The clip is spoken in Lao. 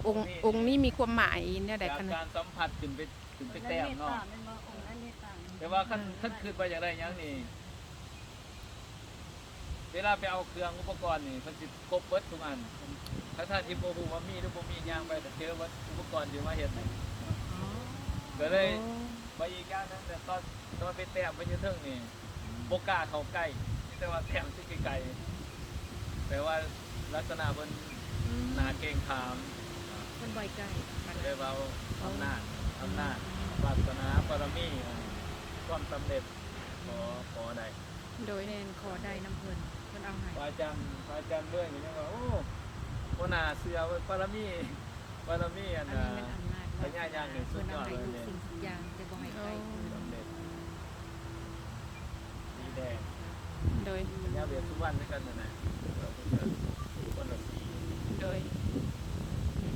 ອົງ ອົງນີ້ມີຄວາມໝາຍແນວໃດຄະນະ? ການສຳຜັດຂຶ້ນໄປ ຂຶ້ນໄປແຕ້ມເນາະ. ແຕ່ວ່າຄັນ ຄັນຄິດວ່າຢາກໄດ້ຫຍັງນີ້ ເວລາໄປເອົາເຄື່ອງອຸປະກອນນີ້ ເພິ່ນຊິຄົບເບິດທຸກອັນ. ຄັນທ່ານທີ່ບໍ່ຮູ້ວ່າມີຫຼືບໍ່ມີ ຍ່າງໄປກໍເຈີເບິດ ອຸປະກອນທີ່ມາເຮັດນີ້. ກໍເລີຍ ວ່າອີກຢ່າງໜຶ່ງ ແຕ່ຕອນ ຕອນໄປແຕ້ມເພິ່ນຢູ່ເທິງນີ້ ບໍ່ກ້າເຂົ້າໃກ້ ມີແຕ່ວ່າແຕ້ມຊື່ໄກໆ ແປວ່າລັກສະນະເພິ່ນ ໜ້າເກງຂາມ. ເພິ່ນບໍ່ໃຫ້ໃກ້ປານໃດ ເລີຍເວົ້າອຳນາດ ອຳນາດ ວາສະໜາ ບາລະມີ ຄວາມສຳເລັດ ຂໍ ຂໍໄດ້. ໂດຍ ແມ່ນ ຂໍໄດ້ນຳເພິ່ນ ເພິ່ນເອົາໃຫ້. ພະອາຈານ ພະອາຈານເວີຍກໍຍັງວ່າ ໂອ້ ບໍ່ໜ້າເຊື່ອເວີຍ ບາລະມີ ບາລະມີອັນ ອັນນີ້ແມ່ນອຳນາດ ພະຍາຍາງນີ້ສຸດຍອດເລີຍ ເພິ່ນເອົາໃຫ້ທຸກສິ່ງທຸກຢ່າງ ແຕ່ບໍ່ໃຫ້ໃກ້ເພິ່ນ. ສຳເລັດ ສີແດງ ໂດຍ ພະຍາເວດສຸວັນຄືກັນນັ້ນນະ ຄົນລະສີ. ໂດຍ